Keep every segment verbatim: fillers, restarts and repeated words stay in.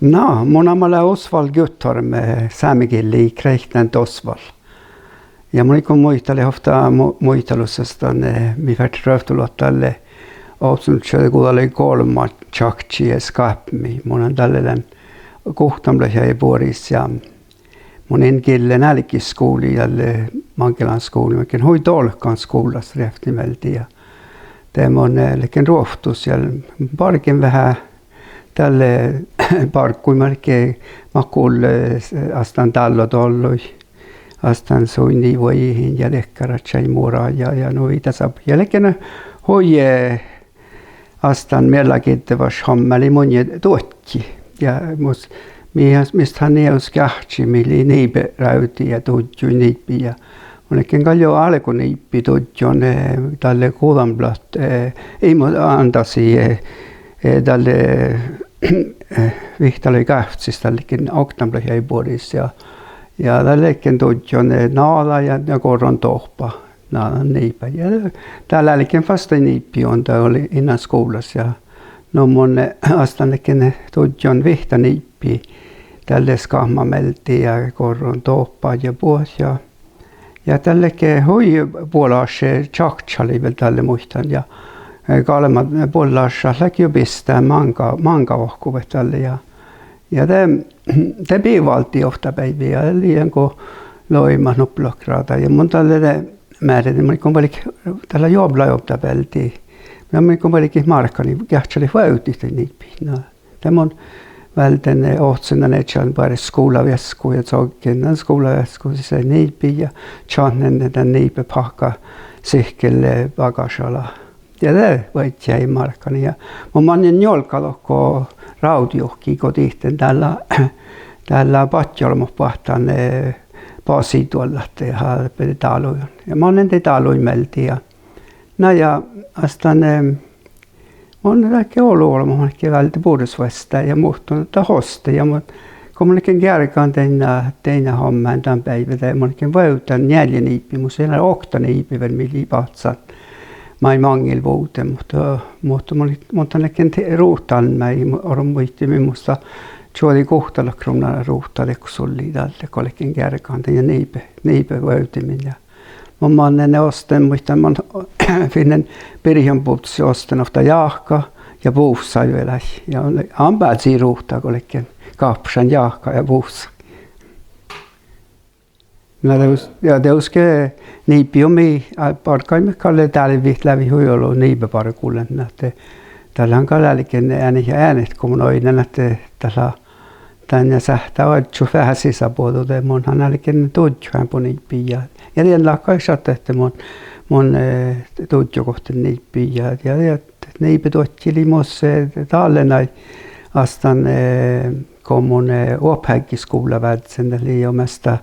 Na, mu namma lea Osvald Guttorm, eh, sámegillii Kreitnán Dosvald. Ja mun áiggun muitalit ovtta mu-, muitalussas dan, eh, mii fertet ruovttoluotta dalle ovccinuppelotčuođi guhttalogikolmma čakčii ja skápmii. Mun lean dalle lean guhttamaža ja boris ja mun in gillen álgit skuvlii, dalle Maŋŋelan skuvlii, maŋŋel hui dolkan skuvllas rievtti mielde ja de mun, eh, ledjen ruovttus ja bargen veahá dalle bargguid maid ledje mat gullii, eh, astan dállodoalluid, astan suinniid vuojihin ja diekkár čáid mura ja, ja nu viidáseappot. Ja ledjen hui, eh, astan mielagiddevaš hommá lei munnje duodji. Ja mus, mii, mis han nie dieđusge áhčči, mii lei niiberávdi ja duddjui niibbiid ja mun ledjen gal juo álgoniibbi duddjon, eh, dalle guđanoppelogi, eh, ii mu ándasi, eh, eh, dalle, eh, vihttalogigávccis, dalle ledjen oktanuppelot jagi boris ja, ja dalle ledjen duddjon, eh, nađa ja, ja gorron dohpa. Na, niibbi. Ja dál álgen fas daid niibbiid, un dat ii lean skuvllas ja nu mun, eh, astan ledjen duddjon vihtta niibbi dalle skábma mielde ja gorron dohpa ja buot ja, ja dalle ledje hui buolaš čakčalii vel dalle muittán ja, eh, galbma buollaš, dat ledje juo bistán máŋga, máŋga vahku vel dalle ja, ja de, de bivaldii ovtta beaivvi ja lei go loimat nuppelotgráda ja mun dalle de mearridin, mun áiggun vuolgit, dat lea juovllajuovddabealde. Ja mun áiggun vuolgit márkanii, geahččalit vuovdit daid niibbiid. Na, de mun válden, eh, ohcen dan iežan beare skuvlaveaskku ja coggen dan skuvlaveaskku sisa niibbiid ja čatnen dan niibepáhkka sihkkela, eh, bagáša ala. Ja de vuodjái márkanii ja mun mannen njuolga dohko rávdejohkii go dihten dál lea, dál lea badjeolbmot boahtán, eh, basiid doallat, eh, hábedit dáluiguin. Ja mannen daid dáluid mielde ja, na ja astan, eh, mun ledjen olu olbmot manne válden bures vuostá ja muhtun dat oste ja mun, go mun ledjen geargan dainna, dainna hommán dan beaivvi de mun ledjen vuovdan njeallje niibbi, mus lei okta niibi vel mii lei báhcán maid maŋŋil vuovdit, muhto, muhto mun, mun dan ledjen ruhtanmái, orun muittán, mii mus dat čuođi guhttalogi kruvnna ruhta dego sullii dalle go ledjen geargan dainna niibe, niibevuovdimin ja mun mannen osten, muittán, mun finne birjenbuvttis osten ovtta jáhka ja buvssaid vel. Ja ain bázii ruhta go ledjen gáppašan jáhka ja buvssaid. Na, dieđus-, ja dieđusge niibbi jo mii, a, bargaimet gal dálvet, lávejit hui olu niibebargui, ahte dalle han gal álgen eanet ja eanet go mun oidnen ahte dat lea dainna sáhttá oažžut veahá sisabođii, de mun han álgen duddjot eambbo niibbiid ja, ja dien láhkai šattai ahte mun, mun, eh, duddjogohten niibbiid ja, ja, ja niibeduodji lei mus, eh, dalle nai astan, eh, go mun, eh, oahpaheaddji skuvlla vázzen, dat lei jo measta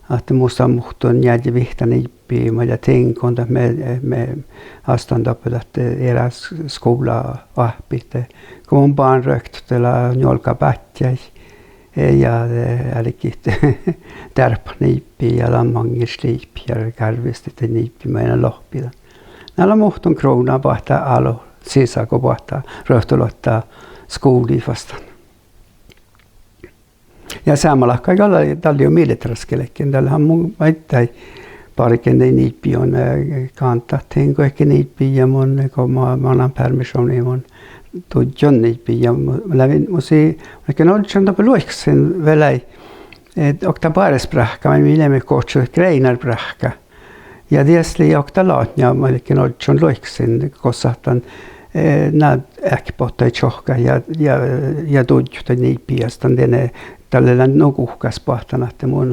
ahte mus lea muhtun njeallje vihtta niibbi maid lea diŋgon dat mii, mii astan doppe dat, eh, eará skuvlaoahpit. Go mun bánroktot, de lea njuolga bátjáid, eh, ja, eh, álgit dearppat niibbi ja dan maŋŋil slihpit ja gárvvestit daid niibbiid maid lea lohpi dan. Na lea muhtun kruvnna boahtá álo sisa go boahtá ruovttoluotta skuvlii fas dan. Ja seamma láhkai gal dalle jo militeraskelekin, dalle han mun maiddái bargen daid niibbiid, eh, gándat diŋgojit niibbiid ja mun go ma-, manan permišuvdnii, mun duddjon niibbiid ja mu-, lávejin, mus lei, mun ledjen ožžon doppe luoikkasin vel, eh, okta boares bráhka, mii leimmet gohčodit Greinar bráhka. Ja dies lei okta latnja, mii ledjen ožžon luoikkasin, gos ahte, eh, na eahketbohte čohkkát ja, ja, ja duddjot daid niibbiid ja astan diene, dalle lean nu guhkás boahtán ahte mun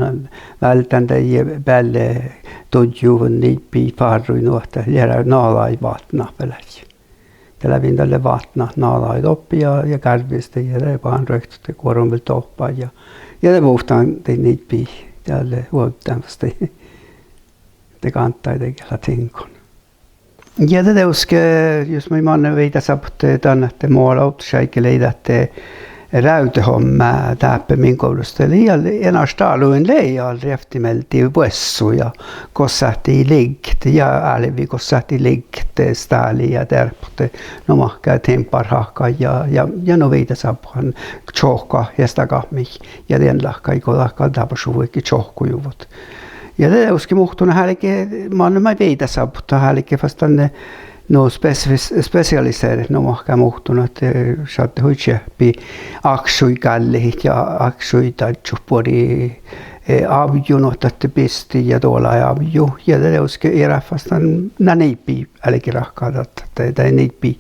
váldán daid beale duddjuvvon niibbiid fárrui nu ahte lea nađahit vátnat vel. De lávejin dalle vátnat nađahit doppe ja, ja gárvvestit ja de bánroktot de guoron vel dohpa ja, ja de buvttán daid niibbiid dalle vuovdán fas daid, de gántaid dego lea diŋgon. Ja de dieđusge, jus mii manne viidáseappot dan ahte mo lea ovttaš áigi lei dat, eh, Rávdehomma dáppe min guovllus de lei, ja eanaš dál lei, lei rievtti mielde buossu ja gos sáhttii ligget ja álvvi gos sáhttii ligget stáli ja dearppat, nu mahká timpárhahkat ja, ja, ja nu viidáseappot, čohkkat ja štagat mii. Ja dien láhkai go dat gal dárbbašuvvui čohkkojuvvot. Ja de dieđusge muhtun álge, manne maid viidáseappot álge fas dan, nu spes-, spesialiseret nu mahká muhtun ahte šadde hui čeahppi ákšui gállehit ja ákšui daddjot buori, eh, ávjju, nu ahte bistii ja doalai ávjju. Ja de dieđusge eará fas dan, na niibbi álge ráhkadit, dat, dat niibbi,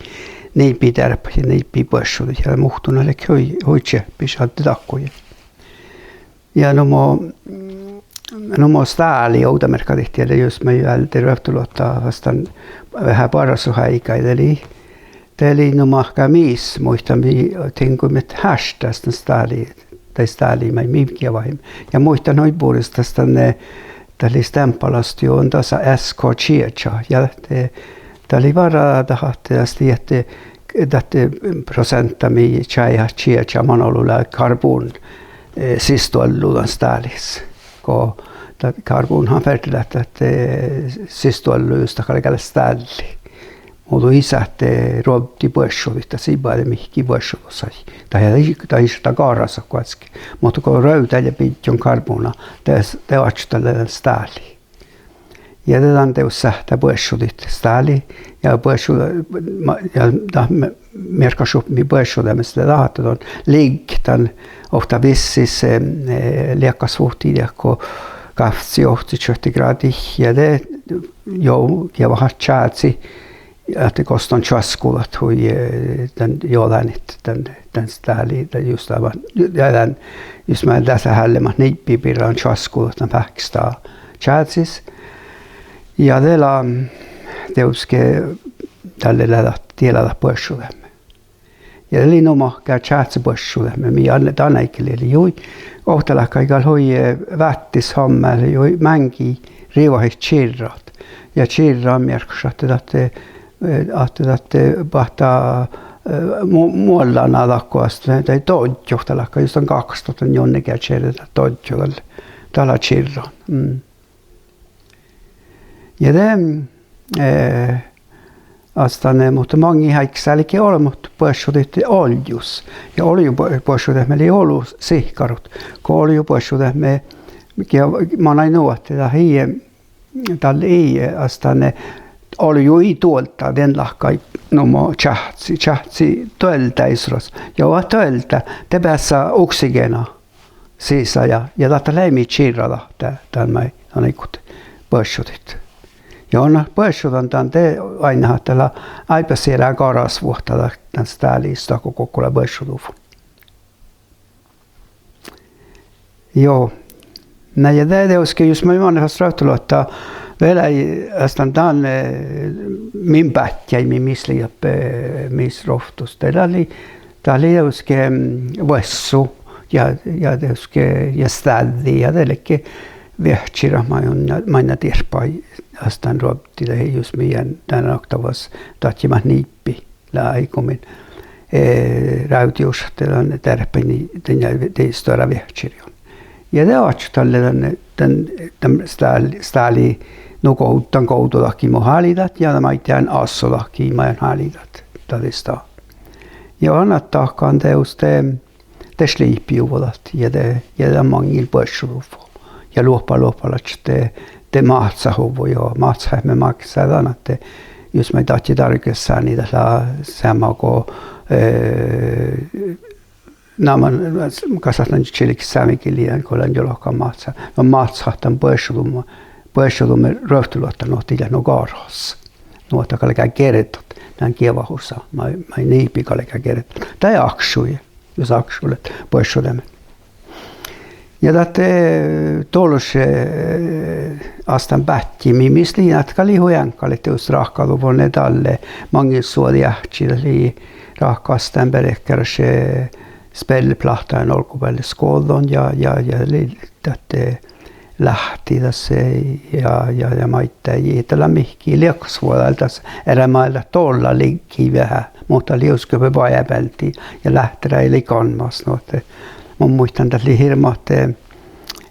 niibbi dearppat ja niibbi buoššudit ja muhtun ledje hui, hui čeahppi šadde dakko ja Ja nu mo, nu mo stáli ovdamearkka dihte lei jus maid álde ruovttoluotta fas dan veahá bargosuheaigái, de lei, de lei nu mahká mis, muittán mii diŋguimet hášttás dan stáli, daid stáliid maid mii geavahit. Ja muittán hui bures das dan, eh, dat lei steampalastus, dasa S K čieža. Ja de, dat lei várra dat ahte das lei ahte, dat, eh, proseantta mii čájehat čieža man olu lea karbon, eh, sisdoallu dan stális. Go dat karbon han fertelet ahte, eh, sisdoallu jus dat galgá leat stálli. Muhto ii sáhte ruovddi buoššudit, dat sii boađe mihkkege buoššudusaid. Dat ii, dat ii šatta garasat goassege. Muhto go ruovdá lea biddjon karbona, de, de oaččut dalle dan stáli. Ja de dan dieđus sáhttá buoššudit stáli ja buoššuda-, ma-, ja dat me-, mearkkašupmi buoššudeamis lea dat ahte don ligget dan ovtta vissis, eh, eh, liekkasvuhtii dego gávcci, ovcci, čuohte grádi ja de, jo, ja veahá čázzi, ahte gos don čoaskudat hui, eh, dan jođánit dan, dan stáli, dan jus dat, ja dan, jus maid dasa hálle mat niibbi birra dan čoaskudat dan fáhkkestaga čázis. Ja de lea, dieđusge dalle lea dat, die lea dat buoššudeami. Ja de lei nu mahká čáhcebuoššudeami mii dan áigge lei, lei hui, ovttaláhkai gal hui, eh, váttis hommá, lei hui máŋgii rivahit čirrat. Ja čirra mearkkaša ahte dat, eh, ahte dat, eh, boahtá, eh, mu-, muollana dat go dat doddjot, dat láhkai jus dan gáhkastot dan jonnegeaža čierre dat doddjo dalle, dat lea čirran. Mm. Ja de, eh, fas dan, eh, muhto maŋŋil áiggi álge olbmot buoššudit oljus. Ja olju bu-, buoššudeami lei olu sihkkarot. Go olju buoššudeami, ge-, manai nu ahte dat ii, dalle ii, fas dan, eh, olju ii duolda dien láhkai nu mo čáhci, čáhci duoldá issoras. Ja dat duoldá, de beassá oksigena sisa ja, ja dat lei mii čirra dat, dan maid, dan áiggut buoššudit. Ja on buoššudan dan de ain ahte lea áibbas eará garasvuohta dan, dan stáli ista go gokko lea buoššuduvvon. Juo. Na ja de dieđusge jus maid manne fas ruovttoluotta vel, fas dan, dan, eh, min bátjái mii mis lei, eh, mis ruovttus. De dat lei, dat lei dieđusge, mm, vuossu ja, ja dieđusge ja stáđđi ja de ledje veahččira maid, maid dierppai fas dan ruovddi, de jus mii dan oktavuođas dadjeimmet niibbi lea áigumin, eh, rávdejušat dan dearppaid, dan, de stuorra veahččirjun. Ja de oaččut dalle dan, dan, dan stáli, stáli, nu go dan govdodahkii mo háliidat ja maid dán assodahkii maid háliidat dađista. Ja annat dahkan dieđus de de slihpejuvvo dat ja de, ja de maŋŋil buoššuduvvo. Ja loahpa-, loahpalaččat de, de máhcáhuvvo ja máhcáheapmi máksá dan ahte jus maid dadjat dargessáni dat lea seamma go, eh, na man, kas dat lea čilget sámegillii go lea juo lohkan máhcá. Na máhcát dan buoššudum-, buoššudumin ruovttoluotta nu ahte ii leat nu garas. Nu ahte galgá gierdat dan geavahusat, maid, maid niibbi galgá gierdat. Dahje ákšu, jus ákšu leat buoššudeamen. Ja dat, eh, dološ, eh, fas dan bátji mii mis lei, dat gal lei hui eaŋkkalit dieđus ráhkaduvvon dalle maŋŋil suođi áhči, dat lei ráhkaduvvon beare, eh, spellepláhta olggobealde skođđon ja, ja, ja lei dat, eh, láhtti das, eh, ja, ja, ja maiddái, dat lea mihkkege liekasvuođa das, eará mat leat dolla liggi veahá, muhto dat lea dieđusge beabealde ja láhtteráigge lei galmmas, nu ahte mun muittán dat lei hirbmat, eh,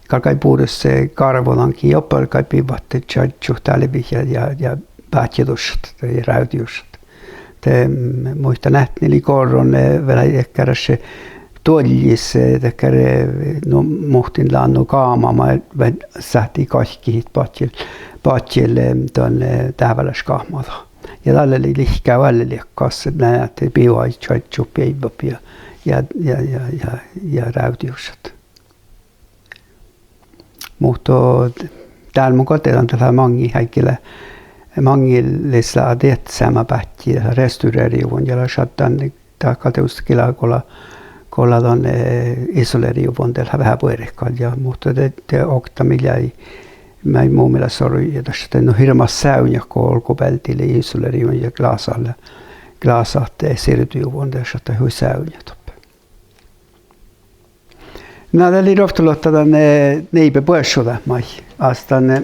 galggai bures, eh, gárvodangi oba galggai bivvat čažžut dálvit ja, ja, ja báhcciduššat ja rávdiduššat. De, mm, muittán eadni lei gorron, eh, vel dakkár duoljis, eh, dakkár, eh, nu muhtin lanu gáma, mat vel sáhtii gaikkiid badjel, badjel, eh, dan, eh, dábálaš gáhmada. Ja dalle lei lihkká vel liekkás, na ahte bivaid čažžut beaivvat ja, ja, ja, ja, ja, ja rávdiduššat. Muhto dál mun gal dieđán dat lea maŋŋil áiggi lea, maŋŋil lea diet seamma báhcci, dat lea restaurerejuvvon ja lea šaddan, dat gal dieđusge lea go lea, go lea dan, eh, isolerejuvvon, dat lea veahá buorre gal ja, muhto de, de okta mii lei, mii mu mielas orui ja dašše de nu hirbmat seainna go olggobealde lei isolerejuvvon ja glása lea, glásat, eh, sirdujuvvon, de šattai hui seainna doppe. Na dat lei ruovttoluotta dan, eh, niibi buoššudit maid. As dan, eh,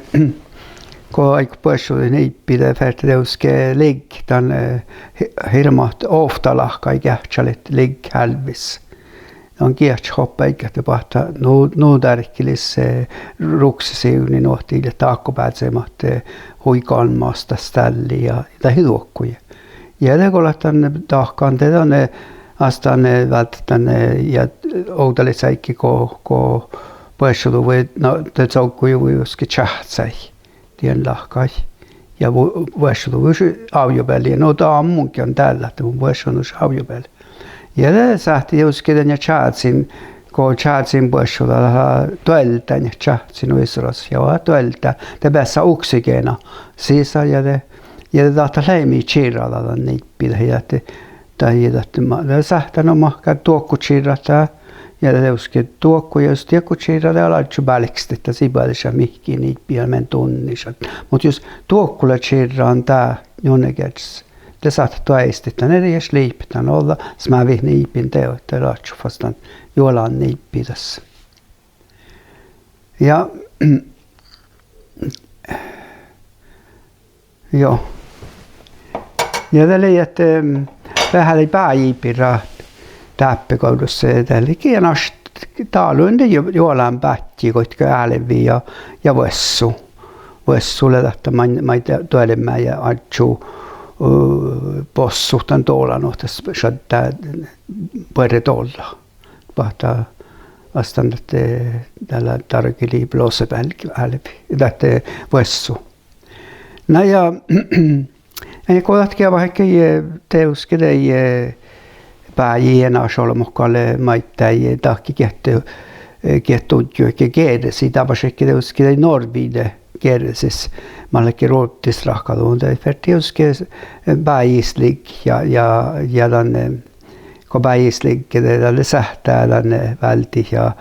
go áiggut buoššudit niibi, de ferte dieđusge ligget dan, eh, hi-, hirbmat ovtta lahkái geahččalit ligget hálvvis. Dan geahččat oba áiggi ahte boahtá nu, nu dárkilii, eh, ruksesivdni nu ahte ii leat dákobázii mat, eh, hui galmmas dat stállii ja dat ii duokkuji. Ja de go leat dan dahkan de dan, eh, as dan, eh, váldit dan, eh, ja ovdalii áiggi go, go buoššuduvvui, na de coggujuhuvvui dieđusge čáhcái dien lahkái. Ja vu-, vuoššuduvvui ávjjobealde, ja nu dat ámmunge dál ahte mun vuoššuhan dušše ávjjobealde. Ja de sáhttii dieđusge dan ja čázin, go čázin buoššudat, dat lea duolda, čáhcin nu issoras ja duolda, de beassá oksigena sisa ja de, ja de dat lei mii čirradan dan niibi, dat, dat, dat, dat ma-, dat sáhttá nu mahkáš duokku čirrat dat, ja de dieđusge duokku, ja jus diekko čirra, de gal oaččui bálkestit, dat sii boađiša mihkkege niibi ja men dunniša. Muhto jus duokku lea čirran dat njunnegierčas, de sáhtát doaistit dan, ii leat lihpet dan ođđa, smávvit niibin de, de oaččui fas dan juolan niibi das. Ja, jo. Ja dat lei ahte, em, veahá lei báji birra dáppe gávdnus, eh, dat lei gii ain daluin de ju-, juolan báhcci goit ge álvvi ja, ja vuossu. Vuossu lea dat ahte maid, maid duolbmá ja oaččui, eh, bossut dan dola, nu ahte šaddá buorre dolla. Boahtá, as dan ahte, eh, dat lea darge lei blosebálge álvvi, dat, eh, vuossu. Na ja, eh, go dat geavahedje, eh, dieđusge daid, eh, báji eanaš olbmot gal, eh, maiddái, eh, dahke geat, eh, geat dudjui ge gearresiid, dárbbašedje dieđusge daid norvviide gearresis, mat ledje ruovttis ráhkaduvvon, daid ferte dieđusge, eh, bájis ligget ja, ja, ja dan, eh, go bájis ligget de dalle sáhttá dan, eh, váldit ja,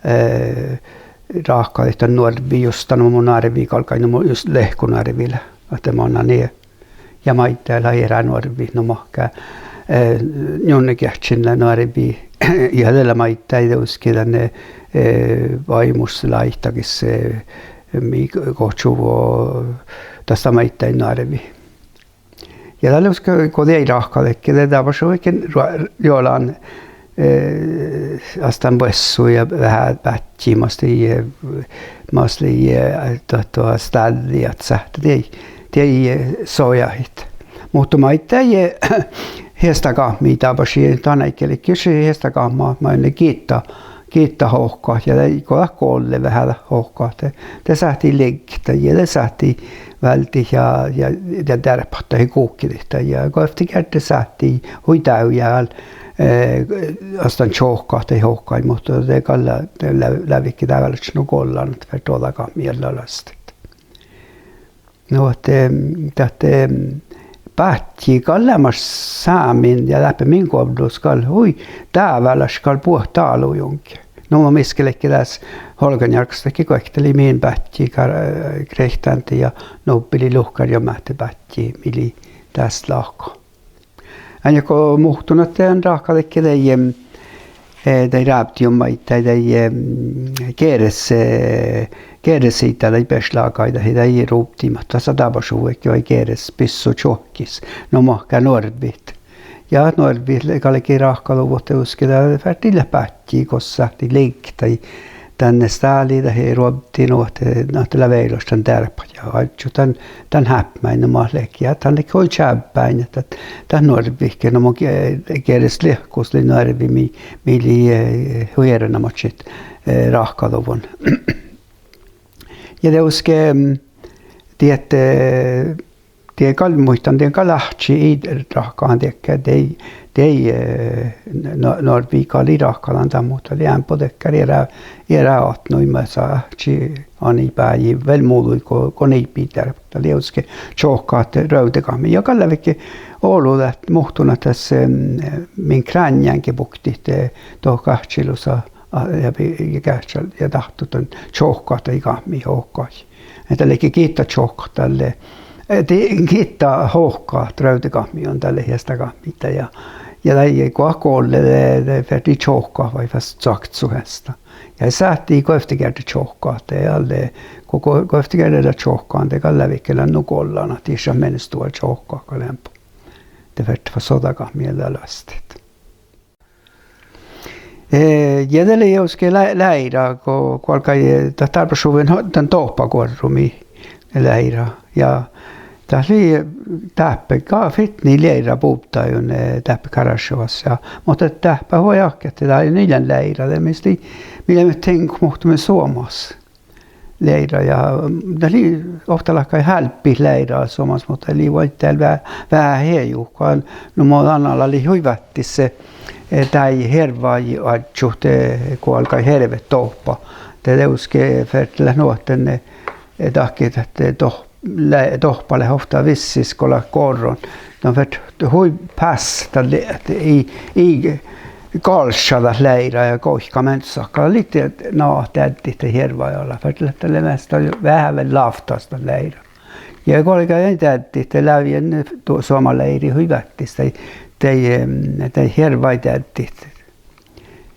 eh, ráhkadit dan norvvi jus dan, nu mo noarvvi galggai, nu mo jus lehkonoarvvi lea, ahte mannan nie. Ja maiddái lea eará noarvvi, nu mahká, eh, njunnegierčin lea noarvvi, ja de lea maiddái dieđusge dan, eh, eh, váimus láidagis, eh, mii gohčoduvvo, das lea maiddái noarvvi. Ja dat lea dieđusge go dieid ráhkadedje, de dárbbašuhedje ru-, juolan, eh, as dan vuossu ja veahá báhcci mas lei, eh, mas lei, eh, dat, dat stállii ahte sáhttá dieid, dieid, eh, sojahit. Muhto maiddái, eh, heastagahmii dárbbašii, dan áigge ledje heastagahma, maid lea gitta, gitta hohkat ja de go dat golle veahá dat hohkat, de, de sáhttii ligget dan ja de sáhttii váldit ja, ja, ja dearpat daid guhkkedit dan ja guovtti geardde sáhttii hui dávjá gal, eh, as dan čohkkat daid hohkaid, muhto de gal lea, de lea-, leaivvidje dávjá nu gollan ahte ferte ođđa gahmii ja lastit. Nu ahte, dat, báhcci gal leamaš sámin ja dáppe min guovllus gal hui dávjá gal buot dáluiguin. Nu mo mis ge ledje dás Holganjárggas, ledje guoktelii min báhcci, Gr-, Grehtándi ja nubbi lei Luhkkár Jomáhte báhcci, mii lei dás láhka. Ain go muhtun ahte ráhkadedje daid, eh, daid rávdiduin maiddái daid, eh, geares, eh, Geres iđđa daid bešlagaid, dat ii ruvddimat, dasa dárbbašuvvá vai geres bissu čuohkkis. Nu mahká nuorvvit. Ja nuorvvit le-, galggai ráhkaduvvot dieđusge dat fertii leat báhci gos sáhttii liggai dan stáli dahje ruovddi nu ahte, nu ahte lea vejolaš dan dearpat ja oažžut dan, dan hápmái nu mat ledje. Ja dat ledje hui čábbáin ahte dat nuorvvit ge-, nu mo ge-, geres liahkus lei nuorvvi mii, mii lei, eh, hui erenoamážit, eh, ráhkaduvvon. Ja dieđusge, mm, diet, eh, dien gal muittán, dien gal áhčči ii ráhkadan diekkár, dei, dei, eh, nu-, nuorvvi gal ii ráhkadan dan, muhto lei eambbo diekkár eará-, eará atnui mas áhčči ani báji vel muđui go, go niibbiid dearpat. Dat lei dieđusge čohkkát ruovdegahmii. Ja gal lea veaháš olu dat muhtun ahte das, eh, min kránnján ge buktit, eh, dohko áhčči lusa, a, ja bi-, ja geahččal ja dáhttot dan čohkkát daid gahmmiid ohkahit. Dat ledje gitta čohkkát dalle, eh, di-, gitta ohkahit ruovdegahmii, dalle heastagahmmiid ja, ja dalle go goalle de, de fertii čohkkát vai fas cakcu heasta. Ja sáhttii guovttegeardde čohkkát, de ale, go, go guovttegeardde lea čohkkán, de gal lea veaháš lean nu gollan ahte ii leat menustuva čohkkát gal eambbo. De fertet fas sodagahmii lea loastit. Eh, ja de lei dieđusge lea-, leira go, go galggai, eh, dat dárbbašuvvá dan dohpaguorrumii leira. Ja dat lei dáppe ga-, fitni leira buvddaiguin, eh, dáppe Kárášjogas ja, muhto dáppe hui ahte dat lei ii lean leira, de mis lei, mii leimmet diŋggat muhtumin Suomas leira ja, mm, dat lei ovtta láhkai hálbbi leira Suomas, muhto dat lei vuoi dál veahá, veahá heajuhka. Nu mo dan ala lei hui váttis, eh, dáid hervaid oažžut, eh, go galggai hervet dohpa. De dieđusge fertet leat nu ahte, eh, dahke dat, eh, doh-, lea-, dohpa leat ovtta vissis go leat gorron. Dan fertet hui pás dat lea, ii, ii galša dat leira ja goika meansku, dat lei, na, deaddit daid hervaid ala. Fertet leat dat lea measta veahá vel lávttas dat leira. Ja go galggai deaddit, de lávii du-, Suoma leiri hui váttis daid, daid, em, daid hervaid deaddit.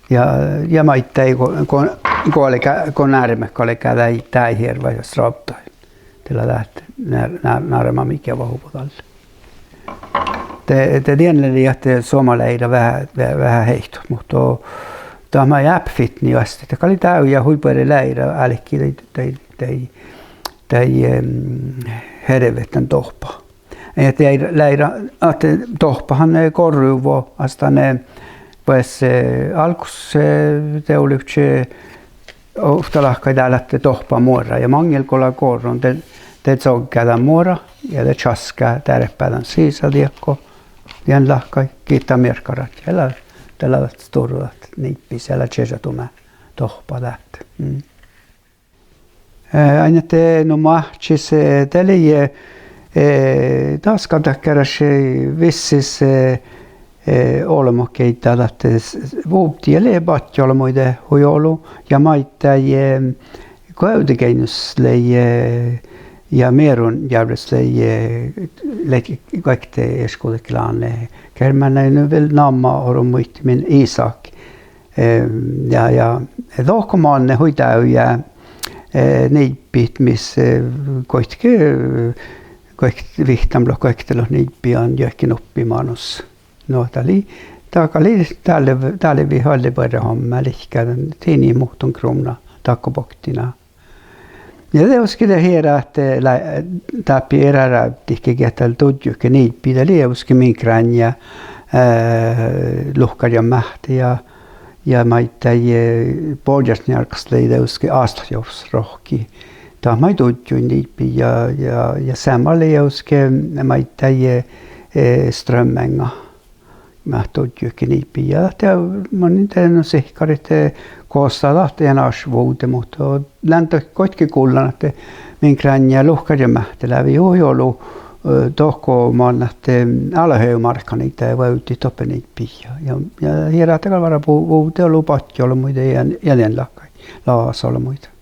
Ja, ja maiddái go, go, go galgá, go náremat galgá dáid, dáid hervaid ja stravddaid. De lea dat ná-, ná-, náremamii geavahuvvo dalle. De, de dien lei ahte Suoma leira veahá, ve-, veahá heittot, muhto dat maid eambbo fitni oastit, dat gal lei dávjá hui buorre leira álki daid, daid, daid, daid, em, hervet dan dohpa. Ja de leira ahte dohpahan, eh, gorruvvo fas dan, eh, pues, eh, álggus, eh, de olivčče ovtta láhkai dál ahte dohpa muora. Ja maŋŋel go lea gorron, de, de coggá dan muora ja de časká dearpá dan sisa diekko. Dien láhkai gitta mearkkaradja ja lea, de lea dat sturro dat niibbi, ja lea čieža duhmá dohpa dat. Mm. Eh, ain ahte nu mo áhčis, eh, de lei, eh, daskka dakkáraš, eh, vissis, eh, eh, olbmot geiddái ahte s-, s-, vuvdii ja lei badjeolbmuide hui olu ja maiddái, eh, Guovdageainnus lei, eh, ja Mearunjárvves lei, eh, lei guokte iešguđetláne. Germánná nu vel namma orun muitimin Isak. Eh, ja, ja dohko manne hui dávjá, eh, niibbit mis, eh, guokte, guokte vihttanuppelot, guoktelot niibbi han juohke nuppi manus. Nu dat lei, dat gal lei dále, dále vihot oalle buorre hommá liikká dan, dien muhtun kruvnna dakkoboktina. Ja dieđusge dat eará ahte lea-, dáppe eará rávddit ge geat dal dudjui ge niibbi, dat lei dieđusge min kránnjá, eh, Luhkárjom Máhtte ja, ja maiddái, eh, Borgarnjárggas lei dieđusge Ástloffjovs rohkki. Dat maid dudjui niibbi ja, ja, ja seamma lei dieđusge maiddái, eh, Strømmenga. Mat dudjui ge niibbi ja dat, manne de nu sihkkarit, eh, gos dat eanaš vuvde, muhto lean dat goit ge gullan ahte min kránnjá Luhkárjom Máhtte lávii hui olu, eh, dohko man ahte, eh, Ala-Høymarkaniidda vuovdit doppe niibbi ja, ja, ja eará ahte gal várra bu-, vuvde olu badjeolbmuide ja, ja dien láhkai lagas olbmuide.